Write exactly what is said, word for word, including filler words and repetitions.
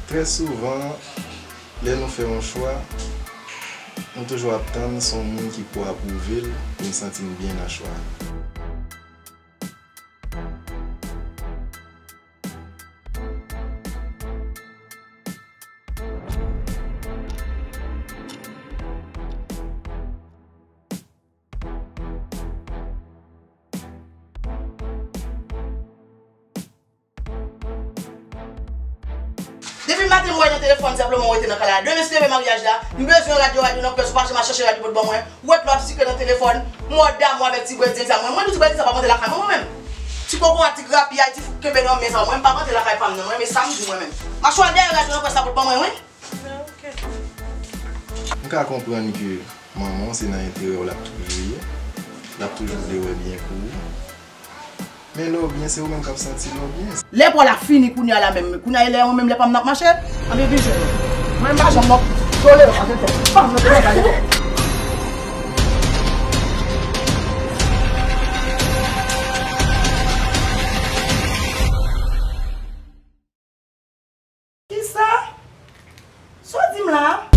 Trè souvan, lè nou fè yon chwa, nou toujou ap tann se yon moun ki pou apwouve l pou n santi n byen nan chwa a. Depi maten m wè nan telefòn, se ap lè mwen rete nan kay la. Demen se leve maryaj la, m bezwen radyo, radyo nan pyès ou, pa janm al chèche radyo pou l ban mwen. Ou wè lòt sikre nan telefòn, mòd damou avèk ti bredin sa. Mwen, mwen, ti bredin sa pa monte lakay mwen, mwen menm. Ti kokorat, ti grapyay, ti fouk kenbe nan men sa, mwen, m pa monte lakay pa m, non. Mwen, men sa m di mwen menm. M a chwa dèyè radyo nan pyès la pou l ban mwen, wi. M ka konprann ke manman w se nan enterè w l ap toujou ye, l ap toujou vle wè byen pou ou. Men lè w byen, se ou menm k ap santi lè w byen. Lè pa w la fini kounye a la menm, kounye a e lè mwen menm lè pa m nan ap mache. Anben vin jwenn mwen. Mwen m pa janm nan tolerans avèk fanm nan tolerans avèk. Kisa? Sa w di m la?